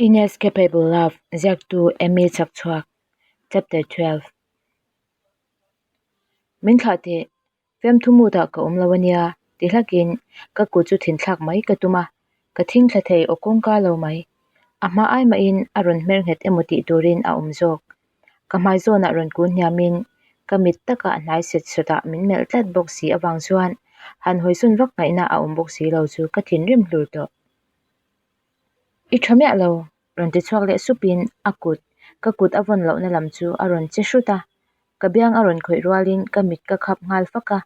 Inescapable Love ziaktu Amy Chhakchhuak Chapter 12 Min thlah teh, fiamthu mood ah ka awm lo ania ti hlakin ka kut chu thinthlak mai ka tum a, ka thing thla thei aw kawngka lo mai. A hma ai mahin a rawn hmer nghet emaw tih turin a awm zawk. Ka hmai zawnah rawn kun hniamin ka mit takah hnai set sawtah min melh tlat bawk si avang chuan han hawisawn vak ngaihna a awm bawk si lo chu ka thinrim hlur tawh. I tha miah lo, rawn ti chhuak leh supin a kut, ka kut a vawn lohna lam chu a rawn che hrut a, ka biang a rawn khawih rualin ka mit ka khap nghal fak a,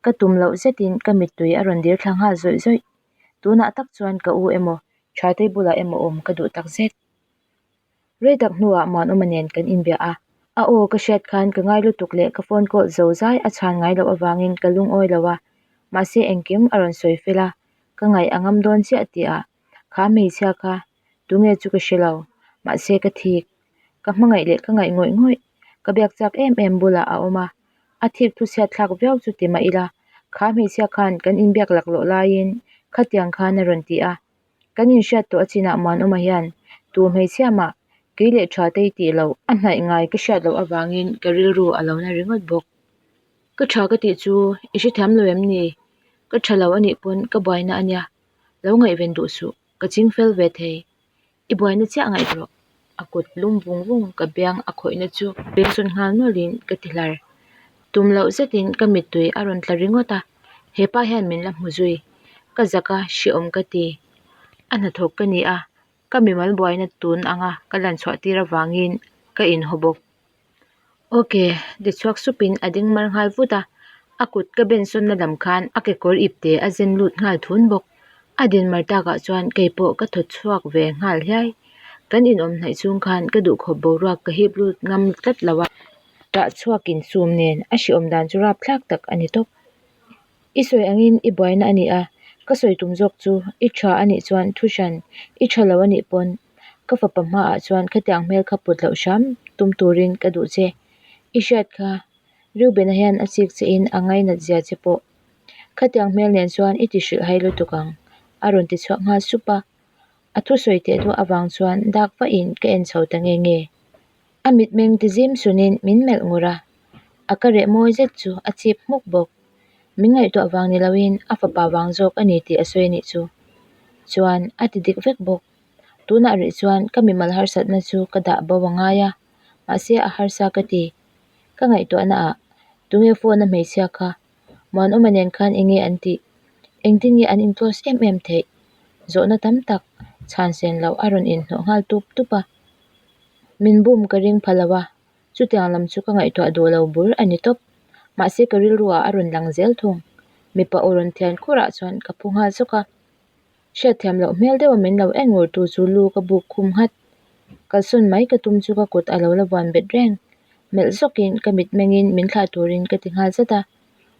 ka tum loh zetin ka mittui a rawn dir thla nghal zawih zawih. Tunah tak chuan ka u emaw, Thatei bulah emaw awm ka duh tak zet. Rei tak hnuah Muanawma nen kan inbia a, a aw ka hriat khan ka ngai lutuk leh ka phone call zo zai a chhan ngai loh avangin ka lungawi lo a, mahse engkim a rawn sawi fel a, ka ngaih a ngam dawn chiah tih ah kha hmeichhia kha tunge chu ka hre lo, mahse ka thik, ka hmangaih leh ka ngaih ngawih ngawih, ka biak chak em em bulah a awm a, a thik thu chhiat thlak viau chu ti mah ila, kha hmeichhia khan kan inbiak laklawh laiin khatiang khan a rawn ti a. Kan inhriat tawh a chinah Muanawma hian tu hmeichhia mah kei leh tha te i tih loh a hnaih ngai ka hriat loh avangin ka rilru a lo na ringawt bawk. Ka tha ka tih chu i hrethiam lo em ni? Ka tha lo anih pawn ka buaina a nia, lo ngaihven duh suh, ka ching fel ve thei. I buaina chiah ngaih rawh. A kut lum vung vung ka biang a khawihna chu bengsawn nghal nawlhin ka ti hlar. Tum loh zetin ka mittui a rawn tla ringawt a, hepa hian min la hmu zui. Ka zak a, hrehawm ka ti. A hnathawk ka ni a, ka mimal buaina tun anga ka lan chhuah tir avangin ka inhaw bawk. Ok, ti chhuak supin a ding mar nghal vut a, a kut ka bensawnna lam khan a kekawr ipte a zen lut nghal thun bawk. A dinmar takah chuan kei pawh ka thaw chhuak ve nghal hiai. Kan inawm hnaih chung khan ka duhkhawp boruak ka hip lut ngam tlat lo a, tah chhuakin sum nen a hrehawm dan chu rapthlak tak a ni tawp. I sawi angin i buaina a ni a, ka sawi tum zawk chu i tha a nih chuan thu hran, i tha lo a nih pawn ka fapa hmaah chuan khatiang hmel kha put loh hram tum turin ka duh che. I hriat kha Reuben-a hian a chik che in a ngainat zia che pawh. Khatiang hmel nen chuan i ti hrilh hai lutuk ang, a rawn ti chhuak nghal sup a. A thusawi teh duah avang chuan dak vahin ka en chho ta nge nge. A mitmeng ti zim sunin min melh ngur a, a ka reh mawi zet chu a chip hmuk bawk. Min ngaihtuah vang ni loin a fapa vang zawk a ni tih a sawi a nih chu. Chuan a ti dik vek bawk. Tunah rih chuan ka mimal harsatna chu ka dah bo a ngai a, mahse a harsa ka ti. Ka ngaihtuahna ah tunge phone a hmeichhia kha Muanawma nen khan enge an tih? Engtin nge an in close em em theih? Zawhna tam tak chhan sen loh a rawn inhnawh nghal tup tup a. Min bum ka ring pha lo a, chutiang lam chu ka ngaihtuah duh lo bur a ni tawp. Mahse ka rilru ah a rawn lang zel thung. Mipa aw rawn thian khurah chuan ka phu nghal zawk a. Hriatthiam loh hmel deuha min lo en ngur tu chu lu ka buk khum nghat. Kalsawn mai ka tum chu ka kut a lo la vuan bet reng. Melh zawkin ka mit mengin min thlah turin ka ti nghal zat a.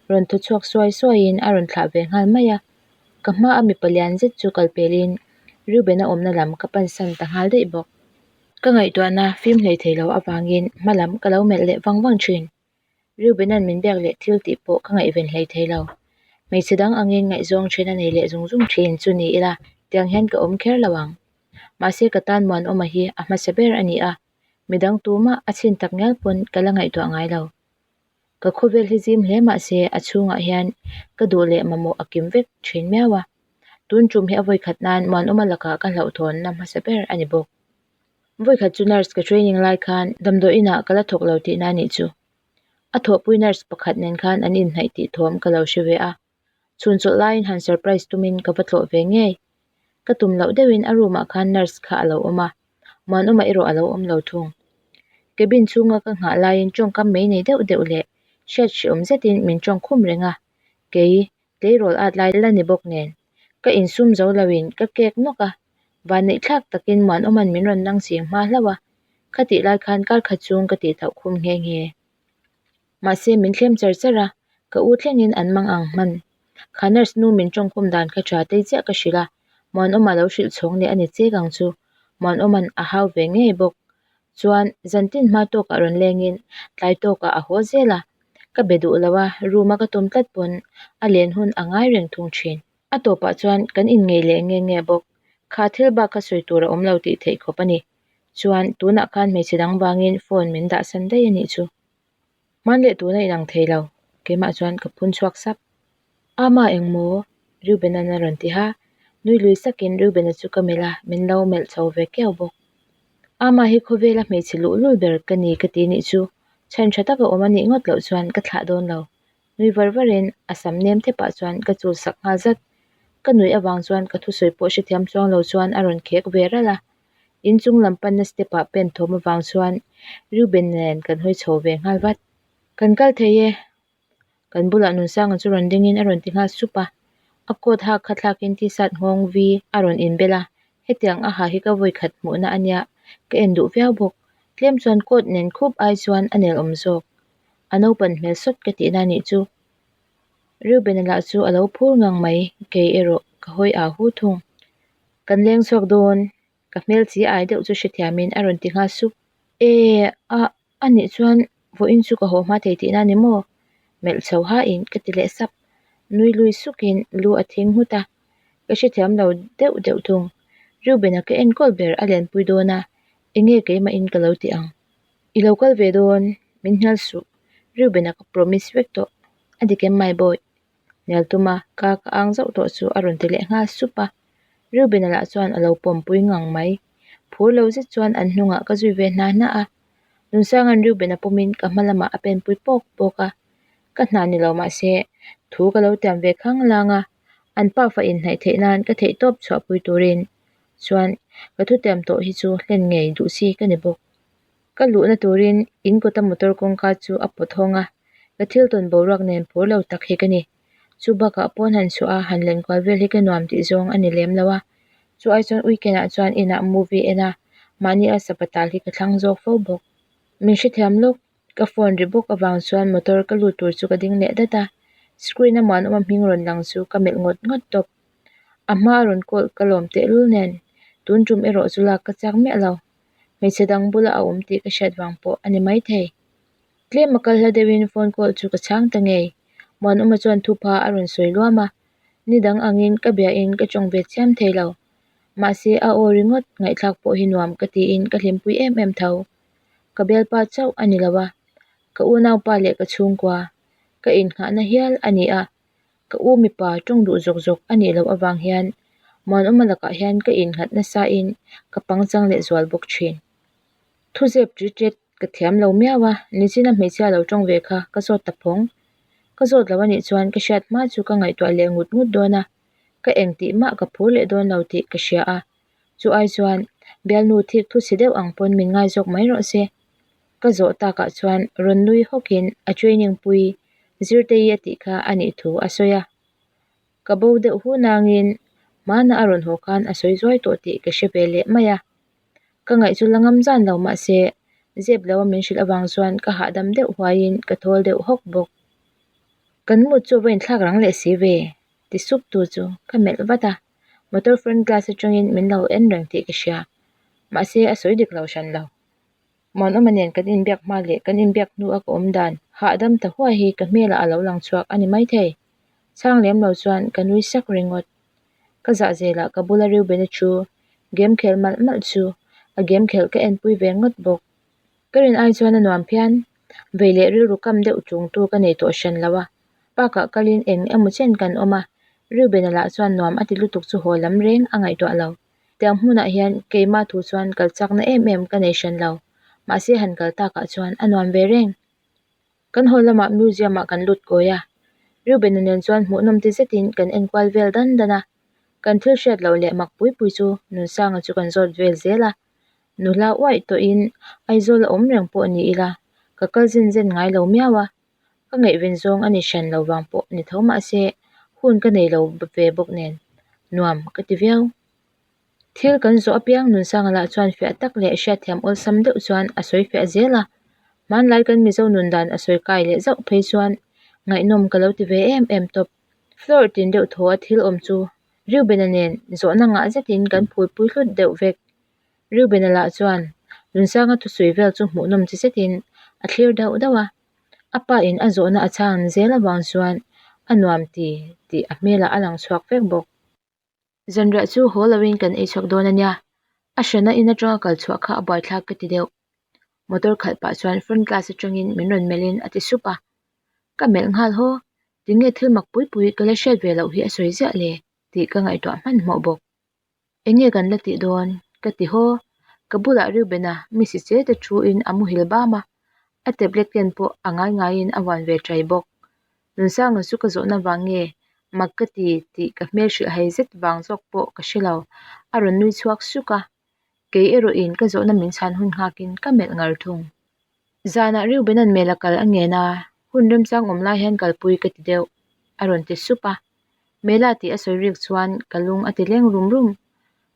Rawn thaw chhuak suai suaiin a rawn thlah ve nghal mai a. Ka hma a mipa lian zet chu kal pelin Reuben-a awmna lam ka pansan ta nghal daih bawk. Ka ngaihtuahna fim hlei thei lo avangin hma lam ka lo melh leh vang vang thin. Reuben-a'n min biak leh thil tih pawh ka ngaihven hlei thei lo. Hmeichhe dang angin ngaihzawng then a nei leh zung zung thin chu ni ila tiang hian ka awm kher lo ang. Mahse ka tan Muanawma hi a hmasa ber a ni a, midang tumah a chhin tak ngial pawn ka la ngaihtuah ngai lo. Ka khawvel hi zim hle mahse a chhungah hian ka duh leh mamawh a kim vek thin miau a. Tun tum hi a vawikhat nan Muanawma lakah ka hlauhthawnna hmasa ber a ni bawk. Vawikhat chu nurse ka training lai khan damdawi inah ka la thawk lo tihna a nih chu. A thawhpui nurse pakhat nen khan an inhnaih tih thawm ka lo hre ve a. Chhun chawlh laiin han surprise tumin ka va tlawh ve ngei. Ka tum loh deuhin a room ah khan nurse kha a lo awm a, Muanawma erawh a lo awm lo thung. Cabin chhunga ka nghah laiin tawngkam mei nei deuh deuh leh hriat hreawm zetin min tawng khum reng a, kei tleirawl at lai la ni bawk nen ka insum zo loin ka kek nawk a, vanneih thlak takin Muanawma'n min rawn nang ching hma hlauh a, khatih lai khan kar khat chung ka tih tauh khum nghe nghe. Mahse min thlem char char a, ka u thlengin an mang ang hman. Kha nurse nu min tawngkhum dan kha tha tei chiah ka hrilh a, Muanawma lo hrilh chhawng leh a ni chek ang chu. Muanawma'n a hau ve ngei bawk. Chuan zantin hma tawkah rawn lengin tlai tawkah a haw zel a, ka be duh lo a, room a ka tum tlat pawn a len hun a ngai reng thung thin. A tawpah chuan kan inngeih leh nge nge bawk. Kha thil bak kha sawi tur a awm lo tih theih khawp a ni. Chuan tunah khan hmeichhe dang vangin phone min dah san daih a nih chu. Hman leh tuna inang thei lo, keimah chuan ka phun chhuak sap. Ama engmaw? Reuben-a'n a rawn ti ha. Nui lui sakin Reuben-a chu ka melh a, min lo melh chho ve kiau bawk. Ama hi khawvela hmeichhe luhlul ber ka ni ka ti nih chu. Chhan tha taka awm a nih ngawt loh chuan ka thlah dawn lo. Nui var varin a sam nem thepah chuan ka chul sak nghal zat. Ka nuih avang chuan ka thusawi pawh hrethiam chuang lo chuan a rawn khek ve ralh a. Inchung lam panna step ah pen thawm avang chuan Reuben nen kan hawi chho ve nghal vat. Kan kal thei e. Kan bulah Nunsanga chu rawn dingin a rawn ti nghal sup a. A coat hak kha thlakin t-shirt nghawng vi a rawn inbel a. Hetiang a ha hi ka vawi khat hmuhna a nia, ka en duh viau bawk. Tlem chuan coat nen khup ai chuan a nelawm zawk. A naupan hmel sawt ka tihna nih chu. Reuben-a lah chu a lo phur ngang mai, kei erawh ka hawi aa hu thung. Kan leng chhuak dawn, ka hmel chi ai deuh chu hrethiamin a rawn ti nghal sup. E, a, a nih chuan vawiin chu ka haw hma thei tihna ni maw? Melh chho hain ka ti leh sap. Nui lui sukin lu a thing nghut a, ka hrethiam lo deuh deuh thung. Reuben-a ka enkawl ber a lenpui dawn a, enge keimahin ka lo ti ang. I lo kal ve dawn, min hnial suh. Reuben-a ka promise vek tawh. A dik em my boy? Hnial tuma ka ka ang zauh tawh chu a rawn ti leh nghal sup a. Reuben-a lah chuan a lo pawmpui ngang mai. Phur lo zet chuan an hnungah ka zui ve hna hna a. Nunsanga'n Reuben-a pawmin ka hma lamah a penpui pawk pawk a. Ka hna ni lo mahse thu ka lo tiam ve khang lang a, an pafa inhnaih theih nan ka theihtawp chhuahpui turin chuan ka thutiam tawh hi chu hlen ngei duh si ka ni bawk. Ka luhna turin in kawta motor kawngka chu a pawt hawng a, ka thil tawn boruak nen phur lo tak hi ka ni. Chu bakah pawn han chhuah a, han lenkual vel hi ka nuam tih zawng a ni lem lo a. Chu ai chuan weekend ah chuan inah movie en a, mahni a sapa tal hi ka thlang zawk fo bawk. Min hrethiam lawk, ka phone ri bawk avang chuan motor ka lut tur chu ka ding leh dat a, screen a muanawma hming rawn lang chu ka melh ngawt ngawt tawp. A hma a rawn call ka lawm tehlul nen, tun tum erawh chu lak ka chak miah lo. Hmeichhe dang bula a awm tih ka hriat vang pawh a ni maithei. Tlem a kal hla deuhin phone call chu ka chhang ta ngei. Muanawma chuan thupha a rawn sawi luam a, ni dang angin ka biahin ka tawng ve chiam thei lo. Mahse a aw ringawt ngaihthlak pawh hi nuam ka tiin ka hlimpui em em tho. Ka bialpa chauh a ni lo a, ka unaupa leh ka chhungkua ka innghahna hial a ni a. Ka u mipa tawng duh zawk zawk a nih loh avang hian Muanawma lakah hian ka innghat nasain ka pangchang leh zual bawk thin. Thuzep ṭi ṭet ka thiam lo miau a, nichina hmeichhia lo tawng ve kha ka zawt ta phawng. Ka zawt lo a nih chuan ka hriat hma chu ka ngaihtuah leh ngut ngut dawn a, ka engtih mah ka phur leh dawn lo tih ka hria a, chu ai chuan bialnu thik thu chhe deuh ang pawn min ngai zawk mai rawh se. Ka zawh takah chuan rawn nui hawkin a training pui Zirtei a tih kha a nih thu a sawi a. Ka bo deuh hu nangin hmana a rawn haw khan a sawi zuai tawh tih ka hre ve leh mai a. Ka ngaih chu la ngam zan lo mahse zep lo a min hrilh avang chuan ka hahdam deuh huaiin ka thawl deuh hawk bawk. Kan mood chu a va inthlak rang leh si ve ti sup tu chu ka melh vat a. Motor front glass atangin min lo en reng tih ka hria. Mahse a sawi dik lo hran lo. Muanawma nen kan inbiak hma leh kan inbiak hnu a ka awm dan hahdam ta huai hi ka hmelah a lo lang chhuak a ni maithei. Chhang lem lo chuan ka nui sak ringawt. Ka zah zelah ka bula Reuben-a thu game khel malh malh chu a game khelh ka enpui ve ngawt bawk. Ka rin ai chuan a nuam phian. Vei leh rilru kam deuh tung tu ka nei tawh hran lo a. Park ah kalin eng emaw chen kan awm a, Reuben-a lah chuan nuam a ti lutuk chu haw lam reng a ngaihtuah lo. Tiang hmunah hian keimah thu chuan kal chakna em em ka nei hran lo, mahse han kal takah chuan a nuam ve reng. Kan haw lamah museum ah kan lut kawi a, Reuben-a nen chuan hmuhnawm ti zetin kan enkual vel dan dan a, kan thil hriat loh leh mak pui pui chu Nunsanga chu kan zawt vel zel a, nula uaih tawhin Aizawl a awm reng pawh ni ila ka kal zen zen ngai lo miau a. Ka ngaihven zawng a ni hran lo vang pawh ni tho mahse hun ka nei lo ve bawk nen nuam ka ti viau. Thil kan zawh apiang Nunsanga lah chuan fiah tak leh hriatthiam awlsam deuh chuan a sawi fiah zel a, hmanlai kan Mizo nun dan a sawi kai leh zauh phei chuan ngaihnawm ka lo ti ve em em tawp. Floor tin deuh thaw a thil awm chu Reuben-a nen zawhna ngah zetin kan phulpui hlut deuh vek. Reuben-a lah chuan Nunsanga thusawi vel chu hmuhnawm chi zetin a thlir dauh dauh a. A pa in a zawhna a chhang zel avang chuan a nuam ti tih a hmelah a lang chhuak vek bawk. Zanriah chu haw loin kan ei chhuak dawn a nia, a hrana in atanga kal chhuah kha a buaithlak ka ti deuh. Motor khalh pah chuan front glass atangin min rawn melhin a ti sup a. Ka melh nghal haw, tinge thil mak pui pui ka la hriat ve loh hi a sawi ziah le tih ka ngaihtuah hmanhmawh bawk. Enge kan la tih dawn? Ka ti haw. Ka bulah Reuben-a mi si che te thu in a muhil bam a, a tablet ken pawh a ngai ngaiin a vuan ve ṭai bawk. Nunsanga chu ka zawhna vang nge mak ka ti tih ka hmel hrilh hai zet vang zawk pawh ka hre lo, a rawn nui chhuak suk a. Kei erawhin ka zawhna min chhan hun nghakin ka melh ngar thung. Zanah Reuben-a'n mela kal a ngen a, hun remchang awm lai hian kalpui ka ti deuh, a rawn ti sup a. Mela tih a sawi rik chuan ka lung a ti leng rum rum.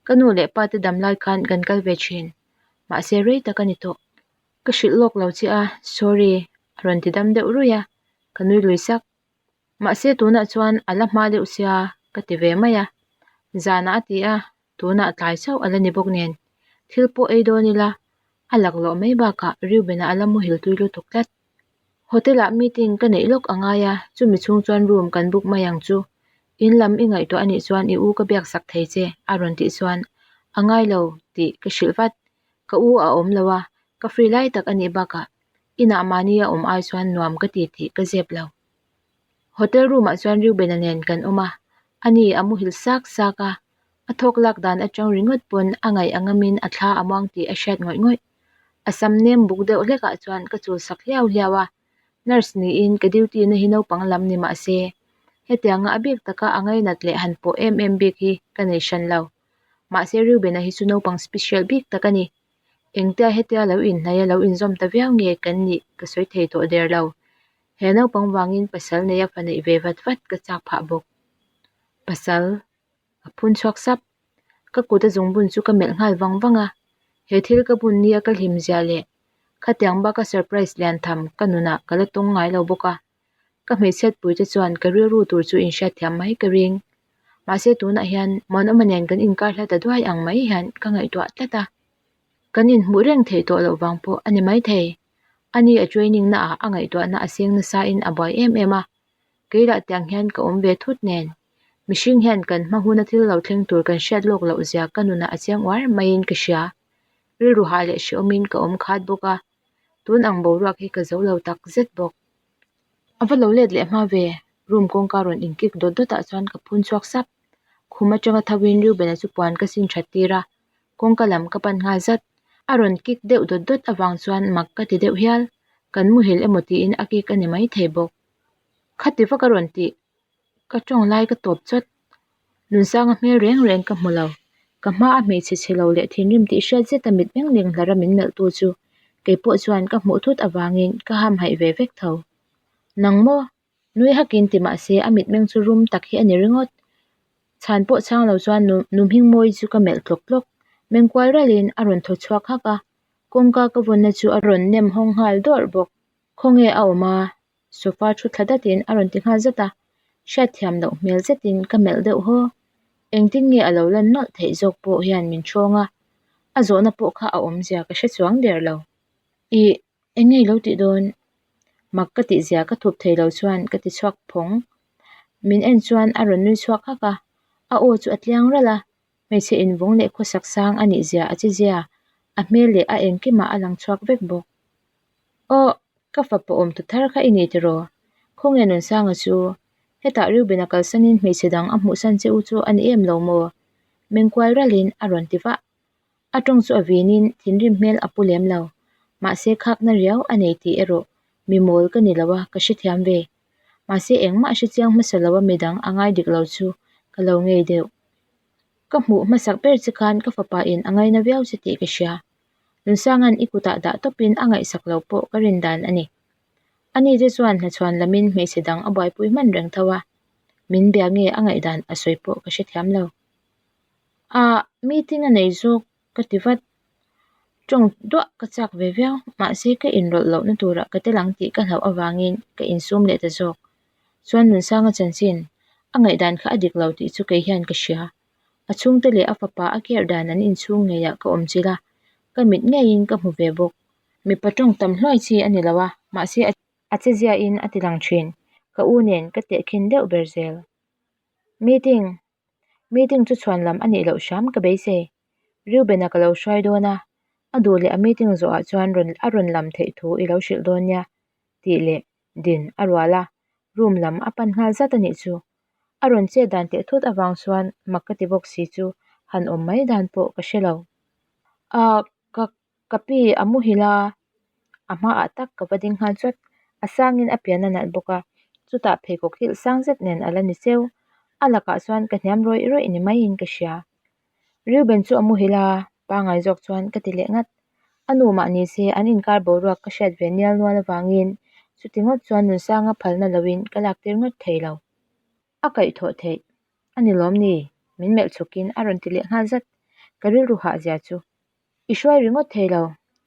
Ka nu leh pa te dam lai khan kan kal ve thin. Mahse rei tak a ni tawh. Ka hrilh lawk lo che a, sorry, a rawn ti dam deuh ruih a, ka nui lui sak. Mahse tunah chuan a la hma deuh sia ka ti ve mai a. Zanah a ti a, tunah tlai chauh a la ni bawk nen. Thil pawh ei dawn ila, a laklawh mai bakah Reuben-a a la muhil tui lutuk tlat. Hotel-ah meeting ka neih lawk a ngai a, chumi chhung chuan room kan book mai ang chu. In lam i ngaihtuah a nih chuan i u ka biak sak thei che a rawn tih chuan a ngai lo tih ka hrilh vat. Ka u a awm lo a, ka free lai tak a nih bakah inah mahni a awm ai chuan nuam ka ti tih ka zep lo. Hotel room-ah chuan Reuben-a nen kan awm a, ani a muhil sak sak a, a thawk lak dan atang ringawt pawn a ngaih a ngamin a thla a muang tih a hriat ngawih ngawih. A sam nem buk deuh hlekah chuan ka chul sak hliau hliau a, nurse niin ka duty na hi naupang lam ni mah se, hetianga a bik taka a ngainat leh han pawh em em bik hi ka nei hran lo. Mahse Reuben-a hi chu naupang special bik tak a ni. Engtia hetia lo inhnaih a lo inzawm ta viau nge kan nih ka sawi thei tawh der lo. He naupang vangin pasal neia fa neih ve vat vat ka chak phah bawk. Pasal. A phun chhuak sap. Ka kut a zungbun chu ka melh nghal vang vang a, he thil ka bun nia ka hlim zia leh khatiang baka surprise lian tham ka nunah ka la tawng ngai lo bawk a, ka hmeichhiat pui te chuan ka rilru tur chu inhriatthiam mai ka ring. Mahse tunah hian Muanawma nen kan inkar hla ta duai ang mai hian ka ngaihtuah tlat a, kan inhmuh reng theih tawh loh vang pawh a ni maithei. Ani a training na ah a ngaihtuahna a seng nasa in a buai em em a, kei lah tiang hian ka awm ve thut nen. Mihring hian kan hma huna thil lo thleng tur kan hriat lawk loh zia ka nunah a chiang uar maiin ka hria. Rilru hah leh hrehawmin ka awm khat bawk a, tun ang boruak hi ka zo lo tak zet bawk. A va lo let leh hma ve, room kawngka rawn inkik dawt dawtah chuan ka phun chhuak sap. Khum atanga tho in Reuben-a chu puan ka sin that tir a, kawngka lam ka pan nghal zat. A rawn kik deuh dawt dawt avang chuan mak ka ti deuh hial, kan muhil emaw tiin a kik a ni maithei bawk. Khati vak a rawn tih Ka tawng lai ka tawp chawt. Nunsanga hmel reng reng ka hmu lo. Ka hma a hmeichhe chhe lo leh thinrim tih hriat zeta mit meng leng hlara min melh tu chu kei pawh chuan ka hmuh thut avangin ka hamhaih ve vek tho. Nang maw? Nui hakin ti mah se a mitmeng chu rum tak hi a ni ringawt. Chhan pawh chhang lo chuan nu Hmingmawi chu ka melh tlawk tlawk. Mengkual ralhin a rawn thaw chhuak hak a, kawngka ka vawnna chu a rawn nem hawng nghal dawrh bawk. Khawnge a awm a? Sofa thu thla datin a rawn ti nghal zat a, hriatthiam loh hmel zetin ka melh deuh haw. Engtin nge a lo lan nawlh theih zawk pawh hian min ṭhawng a, a zawhna pawh kha a awmzia ka hre chuang der lo. Ih, eng nge i lo tih dawn? Mak ka tih zia ka thup thei lo chuan ka ti chhuak phawng. Min en chuan a rawn nui chhuak hak a, a aw chu a tliang ralh a, hmeichhe invawng leh khawsak sang a nih zia a chi zia, a hmel leh a engkimah a lang chhuak vek bawk. Aw, ka fapa awm tu thar kha i ni tiraw? Khawnge Nunsanga chu? Hetah Reuben-a kalsanin hmeichhe dang a hmuhsan che u chu a ni em lo maw? Mengkual ralhin a rawn ti vah. A tawng chu a vinin thinrim hmel a pu lem lo. Mahse khakna riau a nei tih erawh mi mawl ka ni lo a, ka hrethiam ve. Mahse engmah a hrechiang hmasa lo a midang a ngai dik lo chu ka lo ngei deuh. Ka hmuh hmasak ber che khan ka fapa in a ngaina viau che tih ka hria. Nunsanga'n i kutah dah tawpin a ngaihsak lo pawh ka rin dan a ni. Ani te chuan hnachhuan lamin hmeichhe dang a buaipui hman reng tho a, min bia nge a ngaihdan a sawi pawh ka hrethiam lo. Ah, meeting a nei zawk ka ti vat. Tawng duah ka chak ve viau, mahse ka inrawlh lohna turah ka tel ang tih ka hlauh avangin ka insum leh ta zawk. Chuan Nunsanga chanchin a ngaihdan kha a dik lo tih chu kei hian ka hria. A chhungte leh a fapa a care dan an inchhung ngeiah ka awm chilh a, ka mit ngeiin ka hmu ve bawk. Mipa tawng tam hluai chi a ni lo a, mahse a che ziahin a ti lang thin. Ka u nen ka tehkhin deuh ber zel. Meeting! Meeting chu chhuan lam a nih loh hram ka beisei. Reuben-a ka lo hruai dawn a, a duh leh a meeting zawhah chuan rawn a rawn lam theih thu i lo hrilh dawn nia tih leh din a rual a, room lam a pan nghal zat a nih chu. A rawn chet dan teh thut avang chuan mak ka ti bawk si chu han awm mai dan pawh ka hre lo. Ahh ka ka pi a muhil a, a hmaah tak ka va ding nghal chawt. A sangin a pian a nalh bawk a, chutah pheikhawk hilh sang zet nen a la ni cheu. A lakah chuan ka hniam rawih rawih ni maiin ka hria. Reuben chu a muhil a, pangai zawk chuan ka ti leh ngat. A nu mah ni se an inkar boruak ka hriat ve nial nual avangin chuti ngawt chuan Nunsanga phalna loin ka lak tir ngawt thei lo. A kaihthawh theih a ni lawm ni? Min melh chhukin a rawn ti leh nghal zat. Ka rilru hah zia chu i hruai ringawt thei lo.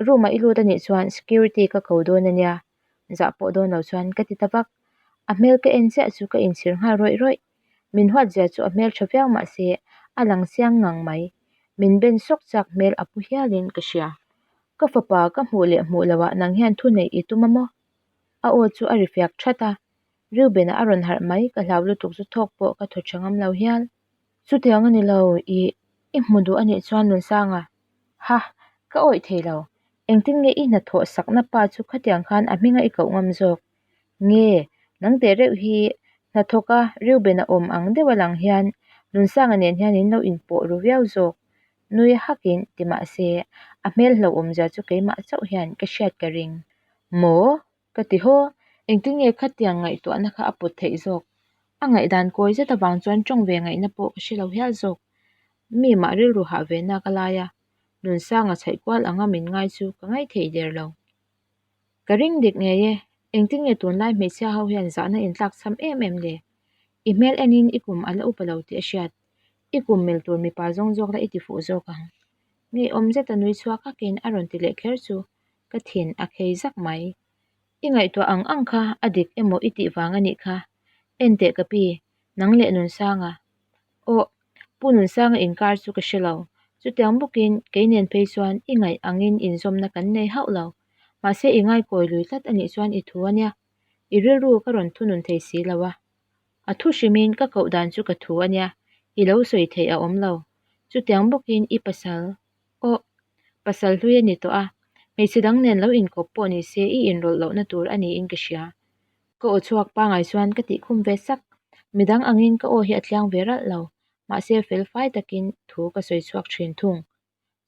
Room ah i lut a nih chuan security ka ko dawn a nia. Zah pawh dawn lo chuan ka ti ta vak. A hmel ka en chiah chu ka inchhir nghal rawih rawih. Min huat zia chu a hmel tha viau mah se a lang chiang ngang mai. Min ben sawk chak hmel a pu hialin ka hria. Ka fapa ka hmuh leh hmuh loh ah nang hian thu neih i tum a maw? A aw chu a ri fiak that a. Reuben-a a rawn harh mai ka hlau lutuk chu thawk pawh ka thaw tha ngam lo hial. Chutiang a ni lo, i i hmu duh a nih chuan Nunsanga. Ha, ka awih thei lo. Engtin nge i hnathawh sakna pa chu khatiang khan a hminga i koh ngam zawk? Nge, nang teh reuh hi hnathawka Reuben-a awm ang deuh a lang hian Nunsanga nen hian in lo inpawh ru viau zawk. Nui hakin ti mah se, a hmel hlauhawmzia chu keimah chauh hian ka hriat ka ring. Maw? Ka ti haw, engtin nge khatiang ngaihtuahna kha a put theih zawk? A ngaihdan kawi zet avang chuan tawng ve ngaihna pawh ka hre lo hial zawk. Mi mah rilru hah ve nak a lai a, Nunsanga chhaih kual anga min ngai chu ka ngaih thei der lo. Ka ring dik ngei e, engtin nge tunlai hmeichhia ho hian zahna intlak cham em em le? I hmel enin i kum a la upa lo tih a hriat. I kum mil tur mipa zawng zawk la i ti fuh zawk ang. Ngeiawm zeta nui chhuak hakin a rawn ti leh kher chu ka thin a khei zak mai. I ngaihtuah ang ang kha a dik emaw i tih vang a nih kha. Enteh ka pi, nang leh Nunsanga. Aw, Pu Nunsanga inkar chu ka hre lo. Chutiang bawkin kei nen phei chuan i ngaih angin inzawmna kan nei hauh lo. Mahse i ngaikawi lui tlat a nih chuan i thu a nia. I rilru ka rawn thunun thei si lo a. A thu hrimin ka koh dan chu ka thu a nia, i lo sawi theih a awm lo. Chutiang bawkin i pasal. Aw, pasal hlui a ni tawh a, hmeichhe dang nen lo inkawp pawh ni se i inrawlh lohna tur a niin ka hria. Ka aw chhuak pangai chuan ka tih khum ve sak. Midang angin ka aw hi a tliang ve ralh lo, mahse fel fai takin thu ka sawi chhuak thin thung.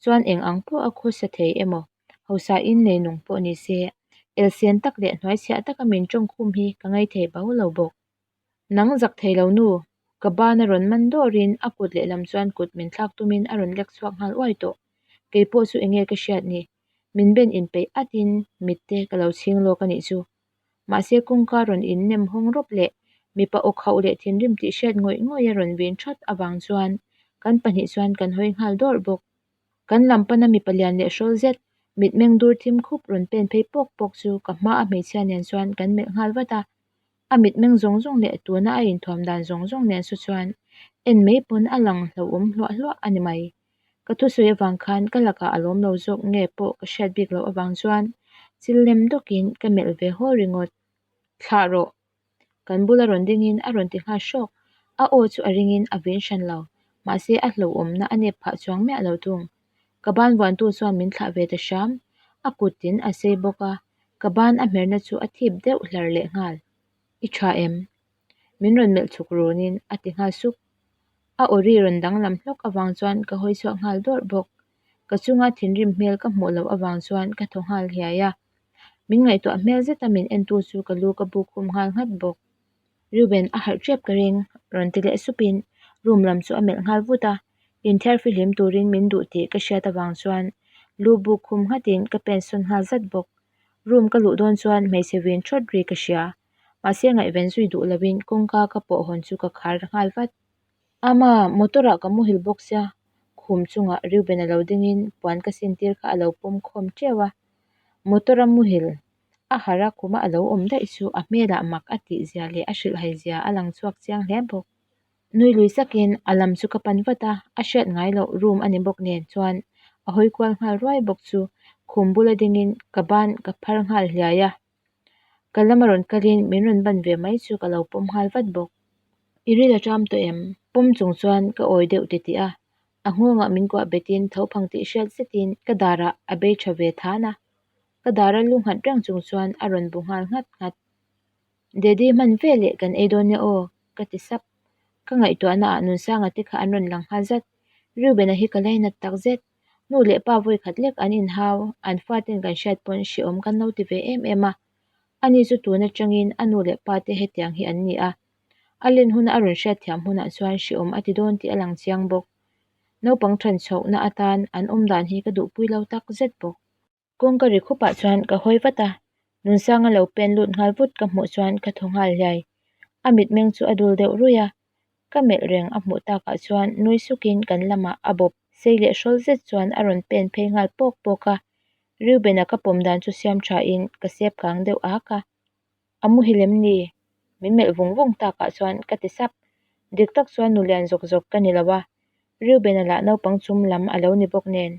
Chuan eng ang pawh a khawsa thei emaw, hausa in nei nung pawh ni se, elsen tak leh hnuaichhiah taka min tawngkhum hi ka ngaithei bo lo bawk. Nang zak thei lo nu, ka ban a rawn man dawrin a kut lehlam chuan kut min thlak tumin a rawn lek chhuak nghal uai tawh. Kei pawh chu enge ka hriat ni? Min ben inpeih atin mit te ka lo chhing lawk a nih chu. Mahse kawngka rawn in nem hawng rawp leh mipa aw khauh leh thinrim tih hriat ngawih ngawih a rawn vin that avang chuan kan pahnih chuan kan hawi nghal dawrh bawk. Kan lam pana mipa lian leh hrawl zet, mitmeng dur thim khup rawn pen phei pawk pawk chu ka hma a hmeichhia nen chuan kan melh nghal vat a. A mitmeng zawng zawng leh tuna a inthuam dan zawng zawng nen saw chuan en mai pawn a lang hlauhawm hluah hluah a ni mai. Ka thusawi avang khan ka lakah a lawm lo zawk nge pawh ka hriat bik loh avang chuan chil lem dawkin ka melh ve haw ringawt. Thlah rawh! Kan bula rawn dingin a rawn ti nghal hrawk. A aw chu a ringin a vin hran lo, mahse a hlauhawmna a nep phah chuang miah lo thung. Ka ban vuantu chuan min thlah ve ta hram. A kut tin a sei bawk a, ka ban a hmerna chu a thip deuh hlar leh nghal. I tha em? Min rawn melh chhuk runin a ti nghal sup. A aw ri rawn danglam hlawk avang chuan ka hawi chhuak nghal dawrh bawk. Ka chunga thinrim hmel ka hmuh loh avang chuan ka thaw nghal hiai a. Min ngaihtuah hmel zeta min entu chu ka lu ka buk khum nghal nghat bawk. Reuben a harh tep ka ring rawn ti leh supin room lam chu a melh nghal vut a. Inthiar fihlim turin min duh tih ka hriat avang chuan lu buk khum nghatin ka pen sawn nghal zat bawk. Room ka luh dawn chuan hmeichhe vin thawt ri ka hria. Mahse ngaihven zui duh lovin kawngka ka pawh hawn chu ka khar nghal vat. Ama, motor ah ka muhil bawk sia, khum chungah Reuben a lo dingin puan ka sin tir kha a lo pawm khawm teuh a. Motor a muhil a harh a khuma a lo awm daih chu a hmelah mak a tih zia leh a hrilhhai zia a lang chhuak chiang hle bawk. Nui lui sakin a lam chu ka pan vat a, a hriat ngai loh room a ni bawk nen chuan a hawi kual nghal ruai bawk chu khum bula dingin ka ban ka phar nghal hliai a. Ka lama rawn kalin min rawn ban ve mai chu ka lo pawm nghal vat bawk. I ril a ṭam tawh em? Pawm chung chuan ka awi deuh titih a, a nghawngah min kuah betin tho phang tih hriat zetin ka darah a bei tha ve than a, ka dara lu nghat reng chung chuan a rawn bu nghal nghat nghat. Daddy hman veleh kan ei dawn nia aw ka ti sap. Ka ngaihtuahna ah Nunsanga te kha an rawn lang nghal zat. Reuben-a hi ka lainat tak zet. Nu leh pa vawikhat lek an inhau, an faten kan hriat pawn hrehawm kan lo ti ve em em a. Ani chu tun atangin a nu leh pa te hetiang hi an ni a. A len huna a rawn hriatthiam hunah chuan hrehawm a ti dawn tih a lang chiang bawk. Naupang than chhohna atan an awm dan hi ka duhpui lo tak zet bawk. Kawngka ri khupah chuan ka hawi vat a, Nunsanga lo pen lut nghal vut ka hmuh chuan ka thaw nghal hliai. A mitmeng chu a dul deuh ruih a, ka melh reng a hmuh takah chuan nui sukin kan lamah a bawp sei leh hrawl zet chuan a rawn pen phei nghal pawk pawk a, Reuben-a ka pawm dan chu siam thain ka sep kang deuh ak a. A muhil em ni? Min melh vung vung takah chuan ka ti sap. Dik tak chuan nu lian zawk zawk ka ni lo a, Reuben-a lah naupang chum lam a lo ni bawk nen.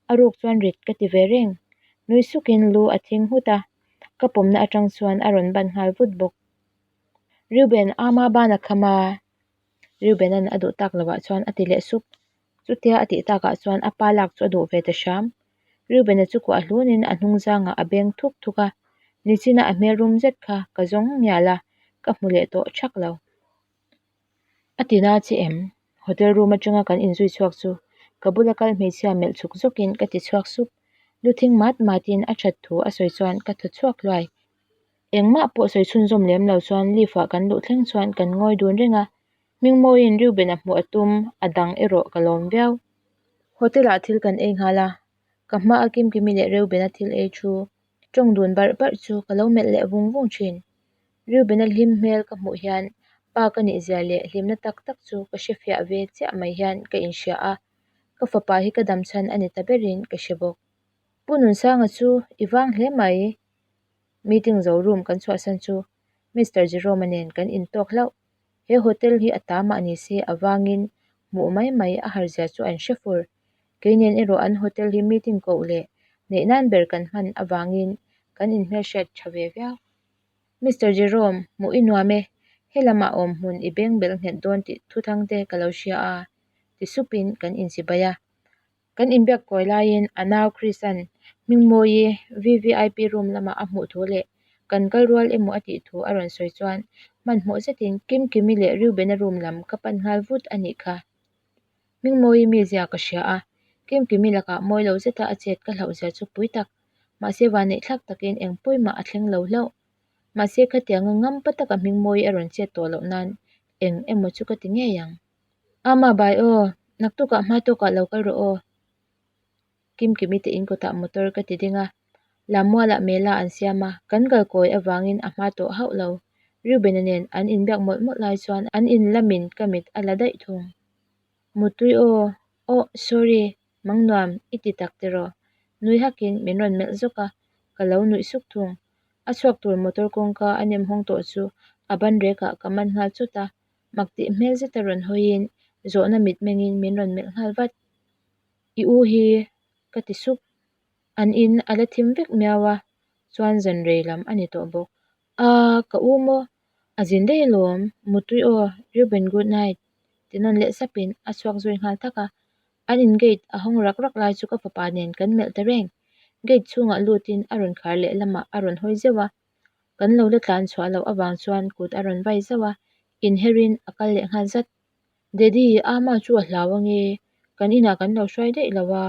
A ruk chuan rit ka ti ve reng. Nui sukin lu a thing nghut a, ka pawmna atang chuan a rawn ban nghal vut bawk. Reuben, ama ban a kham a? Reuben-a'n a duh tak loah chuan a ti leh sup. Chutia a tih takah chuan a pa lak chu a duh ve ta hram. Reuben-a chu kuah hlunin a hnung zangah a beng thuk thuk a, nichina a hmel rum zet kha ka zawng ngial a, ka hmu leh tawh thak lo. A ti na che em? Hotel room atanga kan inzui chhuak chu ka bula kal hmeichhia melh chhuk zawkin ka ti chhuak sup. Lu thing mat matin a that thu a sawi chuan ka thaw chhuak hluai. Engmah pawh sawi chhunzawm lem lo chuan lift ah kan luh thleng chuan kan ngawi dun reng a, Hmingmawiin Reuben-a hmuh a tum, a dang erawh ka lawm viau. Hotel ah thil kan ei nghal a, ka hma a Kimkimi leh Reuben-a thil ei thu tawng dun barh barh chu ka lo melh leh vung vung thin. Reuben-a hlim hmel ka hmuh hian pa ka nih zia leh hlimna tak tak chu ka hre fiah ve chiah mai hian ka inhria a, ka fapa hi ka dam chhan a ni ta berin ka hre bawk. Pu Nunsanga chu i vang hle mai. Meeting zo room kan chhuahsan chu Mister Jerome-a nen kan intawk hlauh. He hotel hi a ta mah ni se avangin hmuh mai mai a har zia chu an hre fur. Kei nen erawh an hotel hi meeting koh leh neih nan ber kan hman avangin kan inhmelhriat tha ve viau. Mister Jerome, hmuh i nuam e, he lamah awm hmun i beng bel nghet dawn tih thuthang te ka lo hria a, ti supin kan inchibai a. Kan inbiak kawi laiin a nau Chris-a'n Hmingmawii VVIP room lamah a hmuh thu leh kan kal rual emaw a tih thu a rawn sawi chuan hmanhmawh zetin Kimkimi leh Reuben-a room lam ka pan nghal vut a nih kha. Hmingmawii mizia ka hria a, Kimkimi lakah mawi lo zeta a chet ka hlauh zia chu pui tak, mahse vanneih thlak takin eng pawimah a thleng lo hlauh. Mahse khatianga ngampa taka Hmingmawii a rawn chet tawh loh nan eng emaw chu ka ti ngei ang. Ama bai aw, naktukah hma tawkah lo kal rawh aw. Kimkimi te in kawtah motor ka ti ding a, Lammualah mela an siam a, kan kal kawi avangin a hma tawh hauh lo. Reuben-a nen an inbiak mawlh mawlh lai chuan an in lamin ka mit a la daih thung. Muttui aw, oh sorry, Mangnuam i ti tak tiraw? Nui hakin min rawn melh zawk a, ka lo nuih suk thung. A chhuak tur motor kawngka a nem hawng tawh chu a ban rekah ka man nghal chawt a, Mak tih hmel zeta rawn hawiin zawhna mitmengin min rawn melh nghal vat. I u hi ka ti sup. An in a la thim vek miau a, chuan zan rei lam a ni tawh bawk. Aa, ka u maw? A zin daih alawm, Mutui aw, Reuben good night ti nawn leh sapin a chhuak zui nghal thak a. An in gate a hawng rak rak lai chu ka fapa nen kan melh ta reng. Gate chhungah lutin a rawn khar leh lamah a rawn hawi zeuh a. Kan lo la tlan chhuah loh avang chuan kut a rawn vai zauh a, inherin a kal leh nghal zat. Daddy, Ama chu a hlau ange, kan inah kan lo hruai daih lo a.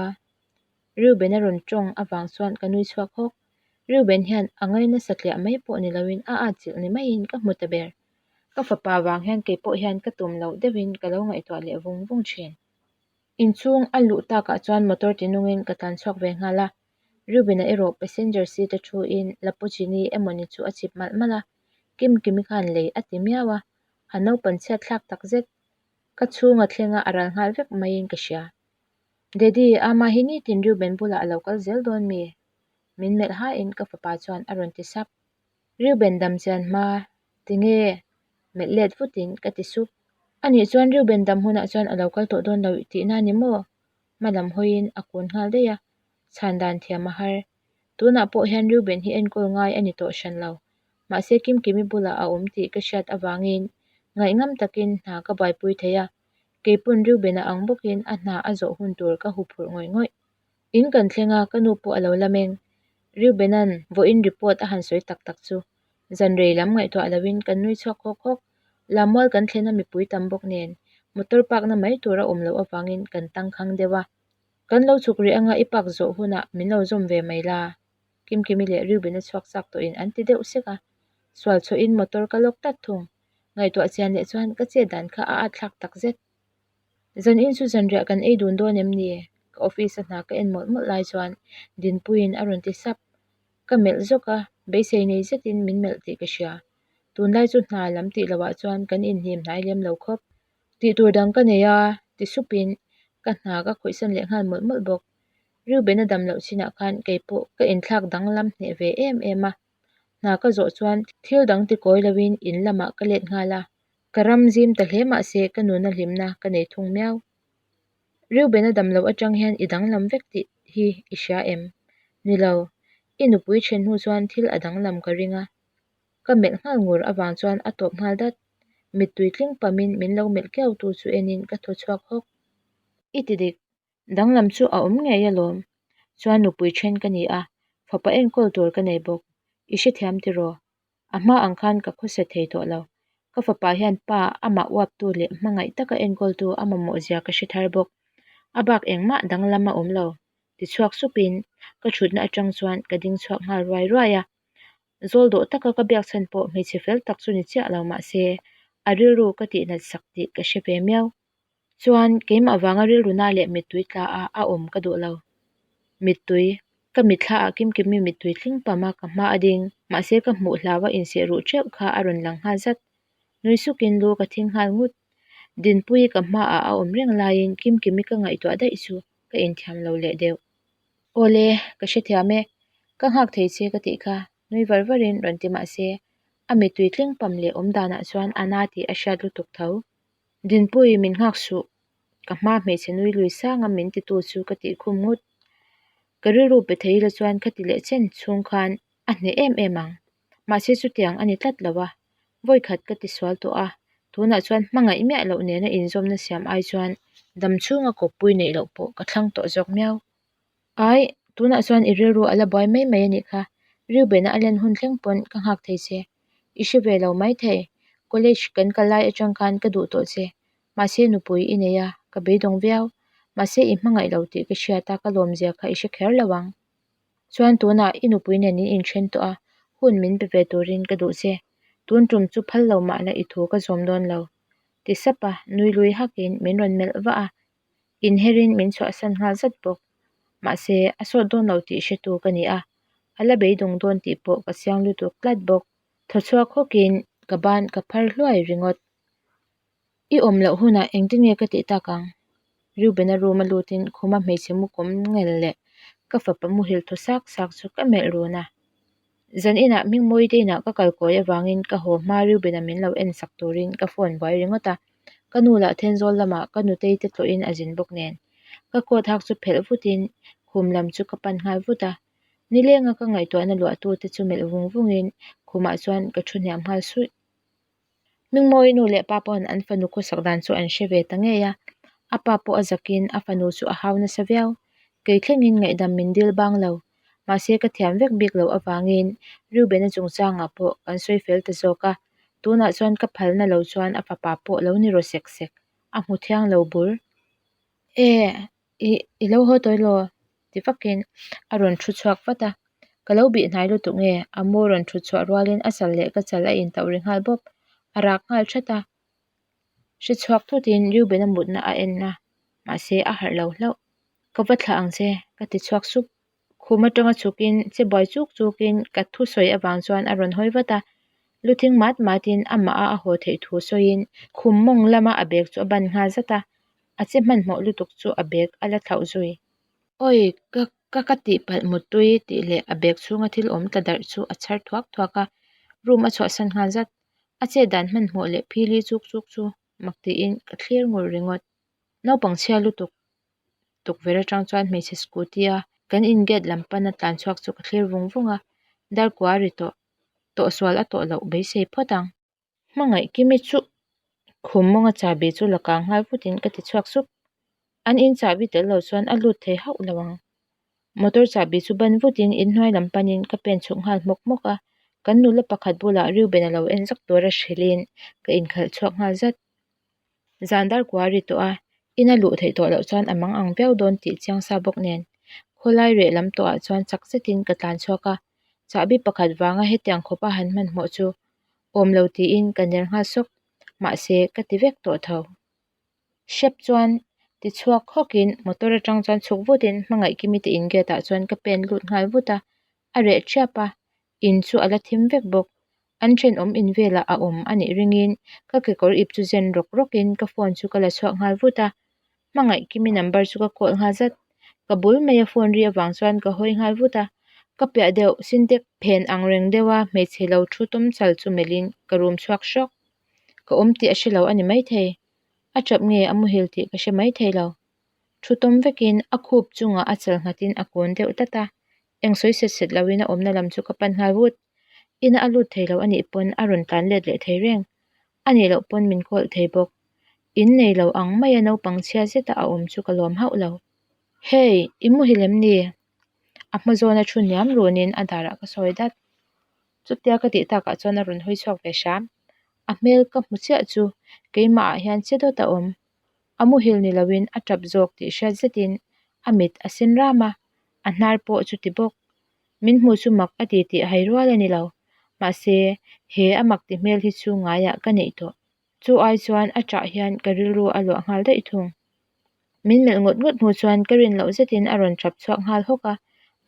Reuben a rawn tawng avang chuan ka nui chhuak hawk. Reuben hian a ngaina satliah mai pawh ni loin a atchilh ni maiin ka hmu ta ber. Ka fapa vang hian kei pawh hian ka tum loh deuhin ka lo ngaihtuah leh vung vung thin. Inchhung a luh takah chuan motor tinungin ka tlan chhuak ve nghal a. Reuben-a erawh passenger seat a thu in Lapuchini emawni chu a chip malh malh a, Kimkimi khan lei a ti miau a, a naupan chhiat thlak tak zet. Ka chhunga thlenga a ral nghal vek maiin ka hria. Daddy, ama hi nitin Reuben bulah a lo kal zel dawn mi? Min melh hain ka fapa chuan a rawn ti sap. Reuben dam chian hma, tinge? Melh let vutin ka ti sup. Anih chuan Reuben dam hunah chuan a lo kal tawh dawn lo tihna ni maw? Hma lam hawiin a kun nghal daih a, chhan dan thiam a har. Tunah pawh hian Reuben hi enkawl ngai a ni tawh hran lo. Mahse Kimkimi bulah a awm tih ka hriat avangin ngaihngam takin hna ka buaipui thei a. Keipawn Reuben-a ang bawkin a hna a zawh hun tur ka huphurh ngawih ngawih. In kan thleng a, ka nu pawh a lo la meng. Reuben-a'n vawiin report a han sawi tak tak chu zan rei lam ngaihtuah loin kan nui chhuak hawk hawk. Lammual kan thlen a mipui tam bawk nen motor park na mai tur a awm loh avangin kan tangkhang deuh a. Kan lo chhuk rih anga i park zawh hunah min lo zawm ve mai la. Kimkimi leh Reuben-a chhuak chak tawhin an ti deuh sek a. Sual chhuahin motor ka lawk tlat thung. Ngaihtuah chian leh chuan ka chet dan kha a at thlak tak zet. Zan in chu zanriah kan ei dun dawn em ni? Ka office a hna ka en mawlh mawlh lai chuan Dinpuiin a rawn ti sap. Ka melh zawk a, beisei nei zetin min melh tih ka hria. Tunlai chu hna lam tih loh ah chuan kan inhnim hnai lem lo khawp. Tih tur dang ka nei a, ti supin ka hna ka khawihsan leh nghal mawlh mawlh bawk. Reuben-a dam loh chinah khan kei pawh ka inthlak danglam hneh ve em em a. Hna ka zawh chuan thil dang ti kawi loin in lamah ka let nghal a, ka ram zim ta hle mahse ka nuna hlimna ka nei thung miau. Reuben-a dam loh atang hian i danglam vek tih hi i hria em? Ni lo, i nupui then hnu chuan thil a danglam ka ring a. Ka melh nghal ngur avang chuan a tawp nghal dat. Mittui tling pamin min lo melh kiau tu chu enin ka thaw chhuak hawk. I ti dik, Danglam chu a awm ngei alawm. Chuan nupui then ka ni a, fapa enkawl tur ka nei bawk. I hrethiam tiraw? A hma ang khan ka khawsa thei tawh lo. Ka fapa hian pa amah uaptu leh hmangaih taka enkawltu a mamawh zia ka hre thar bawk. A bak engmah danglam a awm lo. Tichhuak supin ka thutna atang chuan ka ding chhuak nghal ruai ruai a. Zawl dawh taka ka biak chhan pawh hmeichhe fel tak chu ni chiah lo mahse a rilru ka tihnat sak tih ka hre ve miau. Chuan keimah vanga rilru na leh mittui tla a a awm ka duh lo. Mittui, ka mitthla ah Kimkimi mittui tling pam a ka hma a ding, mahse ka hmuh hlau a inseh ruh teuh kha a rawn lang nghal zat. Nui sukin lu ka thing nghal ngut. Dinpuii ka hma ah a awm reng laiin Kimkimi ka ngaihtuah daih chu ka inthiam lo leh deuh. Awle, ka hrethiam e, ka nghak thei che ka tih kha, nui var varin rawn ti mahse a mittui tling pam leh awm danah chuan a na tih a hriat lutuk tho. Dinpui, min nghak suh. Ka hma hmeichhe nui lui sanga min titu chu ka tih khum ngut. Ka rilru pe thei ila chuan ka ti leh chen chhung khan a hneh em em ang. Mahse chutiang a ni tlat lo a, vawikhat ka ti sual tawh a, tunah chuan hmangaih miah loh nena inzawmna siam ai chuan dam chhunga kawppui neih loh pawh ka thlang tawh zawk miau. Ai, tunah chuan i rilru a la buai mai mai a nih kha, Reuben-a a len hun thleng pawn ka nghak thei che. I hre ve lo mai thei, college kan kal lai atang khan ka duh tawh che. Mahse nupui i nei a, ka beidawng viau. Mahse i hmangaih lo tih ka hriat a, ka lawmzia kha i hre kher lo ang. Chuan tunah i nupui nen in inthen tawh a, hun min pe ve turin ka duh che. Tun tum chu phal lo mah la i thu ka zawm dawn lo. Ti sap a, nui lui hakin min rawn melh vah a, Inherin min chhuahsan nghal zat bawk. Mahse, a sawt dawn lo tih hretu ka ni a, a la beidawng dawn tih pawh ka chiang lutuk tlat bawk. Thaw chhuak hawkin ka ban ka phar hluai ringawt. I awm loh hunah engtin nge ka tih tak ang? Reuben-a room a lutin khuma hmeichhe mu kawm ngel leh ka fapa muhil thaw sak sak chu ka melh run a. Zan inah Hmingmawi te inah ka kal kawi avangin ka haw hma Reuben-a min lo en sak turin ka phone buai ringawt a. Ka nu lah Thenzawl lamah ka nutei te tlawhin a zin bawk nen. Ka coat hak chu phelh vutin khum lam chu ka pan nghal vut a. Nilenga ka ngaihtuahna luahtu te chu melh vung vungin khumah chuan ka thu hniam nghal suih. Hmingmawi nu leh pa pawn an fanu khawsak dan chu an hre ve ta ngei a. A pa pawh a zakin a fanu chu a hau nasa viau. Kei thlengin ngaihdam min dil bang lo. Mahse ka thiam vek bik loh avangin Reuben-a chungchangah pawh kan sawi fel ta zawk a. Tunah chuan ka phalna lo chuan a fapa pawh lo ni rawh sek sek, a hmu thiang lo bur. E, i, i lo haw tawi law? ti vakin a rawn thu chhuak vat a. Ka lo bih hnai lutuk nge, a mu rawn thut chhuah rualin a chal leh ka chal a intauh ri nghal bawp, a rak nghal that a. Hre chhuak thutin Reuben-a mutna a en a, mahse a harh lo hlauh. Ka va thlah ang che, ka ti chhuak sup. Khum atanga chhukin che buai chuk chukin ka thusawi avang chuan a rawn hawi vat a, lu thing mat matin amah a a haw theih thu sawiin khum mawng lama a bag chu a ban nghal zat a, a che hmanhmawh lutuk chu a bag a la thlauh zui. Awi, ka ka ka tihpalh muttui tih leh a bag chhunga thil awm tla darh chu a chhar thuak thuak a, room a chhuahsan nghal zat. A chet dan hmanhmawh leh phili chuk chuk chu mak tiin ka thlir ngur ringawt. Naupang chhia lutuk tukverh atang chuan hmeichhe scooty a kan in gate lam pana tlan chhuak chu ka thlir vung vung a, darkua a ri tawh tawh sual a tawh loh beisei phawt ang. Hmangaih Kimi chu Khum mawnga chahbi chu la kang nghal vutin ka ti chhuak sup. An in chahbi tel lo chuan a lut thei hauh lo ang. Motor chahbi chu ban vutin inhnuai lam panin ka pen chhuk nghal hmawk hmawk a, kan nula pakhat bulah Reuben a lo en zak tura hrilhin ka inkhalh chhuak nghal zat. Zan dar kua a ri tawh a, ina luh theih tawh loh chuan a mang ang viau dawn tih chiang sa bawk nen khawlai reh lam tawhah chuan chak zetin ka tlan chhuak a, chahbi pakhat vanga hetiang khawpa han hmanhmawh chu awm lo tiin ka ner nghal sawk, mahse ka ti vek tawh tho. Hrep chuan ti chhuak hawkin motor atang chuan chhuk vutin hmangaih kimi te in gate ah chuan ka pen lut nghal vut a, a reh thiap a, in chu a la thim vek bawk. An thenawm in velah a awm a nih ringin ka kekawr ip chu zen rawk rawkin ka phone chu ka la chhuak nghal vut a, hmangaih kimi number chu ka call nghal zat. Ka bul maia phone ri avang chuan ka hawi nghal vut a, ka piah deuh sintex phen ang reng deuha hmeichhe lo thu tawm chal chu melhin ka rum chhuak hrawk. Ka awm tih a hre lo a ni maithei. A tap nge a muhil tih ka hre mai thei lo. Thu tawm vekin a khup chungah a chal nghatin a kun deuh tlat a, eng sawi set set loin a awmna lam chu ka pan nghal vut. Ina a lut thei lo a nih pawn a rawn tlan let leh thei reng. A nih loh pawn min kawlh thei bawk. In nei lo ang maia naupang chhia zeta a awm chu ka lawm hauh lo. Hey, i muhil em ni? A hma zawna thu hniam runin a darah ka sawi dat. Chutia ka tih takah chuan a rawn hawi chhuak ve hram. A hmel ka hmu chiah chu keimah ah hian che dawt a awm. A muhil ni loin a tap zawk tih hriat zetin a mit a sen ram a, a hnar pawh chuti bawk. Min hmuh chu mak a ti tih hai rual a ni lo. Mahse, he a mak ti hmel hi chu ngaiah ka neih tawh. Chu ai chuan a ṭah hian ka rilru a luah nghal daih thung. Min melh ngawt ngawt hnu chuan ka rin loh zetin a rawn ṭap chhuak nghal hawk a,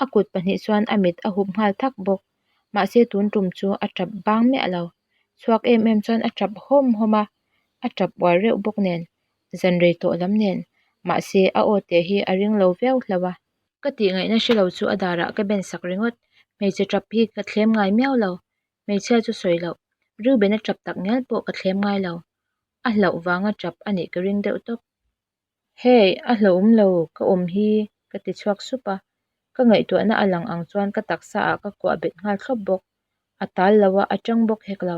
a kut pahnih chuan a mit a hup nghal thak bawk. Mahse tun tum chu a ṭap bang miah lo. Chhuak em em chuan a ṭap hawm hawm a, a ṭap uar reuh bawk nen, zan rei tawh lam nen, mahse a aw teh hi a ring lo viau hlauh a. Ka tih ngaihna hre lo chu a darah ka ben sak ringawt. Hmeichhe ṭap hi ka thlem ngai miau lo. Hmeichhia chu sawi loh, Reuben a ṭap tak ngial pawh ka thlem ngai lo. A hlauh vanga ṭap a nih ka ring deuh tawp. Hey, a hlauhawm lo, ka awm hi, ka ti chhuak sup a. Ka ngaihtuahna a lang ang chuan ka taksa ah ka kuah bet nghal thlawp bawk. A tal lo a, a ṭang bawk hek lo.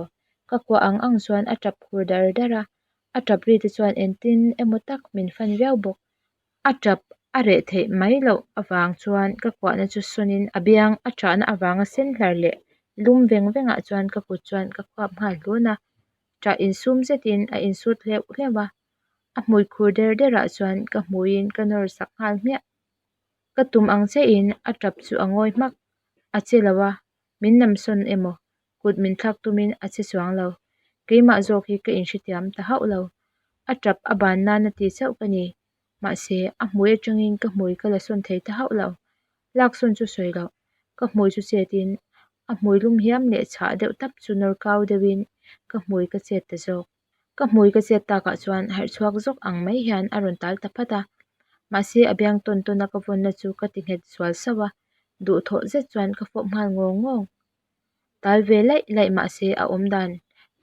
Ka kuah ang ang chuan a ṭap hur dar dar a, a ṭap ri te chuan engtin emaw tak min fan viau bawk. A ṭap a reh theih mai loh avang chuan ka kuahna chu sawnin a biang a ṭahna avanga sen hlar leh lum veng vengah chuan ka kut chuan ka khuap nghal hlun a. Ṭah insum zetin a insut hleuh hleuh a, a hmui khur der derah chuan ka hmuiin ka nawr sak nghal hmiah. Ka tum ang chiahin a ṭap chu a ngawi hmak, a che lo a, min namsawn emaw kut min thlak tumin a che chuang lo. Keimah zawk hi ka inhrethiam ta hauh lo. A ṭap a ban nana ti chauh ka ni. Mahse, a hmui atangin ka hmui ka la sawn thei ta hauh lo. Laksawn chu sawi loh, ka hmui chu chetin a hmui lum hiam leh chhah deuh tap chu nawr kau deuhin ka hmui ka chet ta zawk. Ka hmui ka chet takah chuan harh chhuak zawk ang mai hian a rawn tal ta phat a. Mahse, a biang tawn tawn a ka vawnna chu ka ti nghet sual sauh a, duhthawh zet chuan ka fawp nghal ngawng ngawng. Tal ve laih laih mahse a awm dan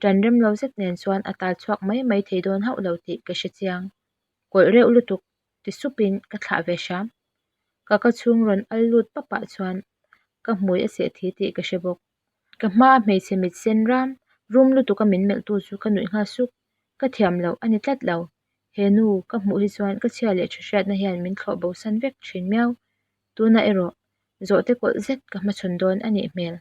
tan rem lo zet nen chuan a tal chhuak mai mai thei dawn hauh lo tih ka hre chiang. Kawlh reuh lutuk ti supin ka thlah ve hram. Ka ka chhung rawn al lut papah chuan ka hmui a seh thi tih ka hre bawk. Ka hmaa hmeichhe mit sen ram rum lutuka min melhtu chu ka nuih nghal suk. Ka thiam loh a ni tlat lo. He nu ka hmuh hi chuan ka chhia leh tha hriatna hian min thlawh bosan vek thin miau. Tunah erawh zawhte kawlh zet ka hmachhawn dawn a nih hmel.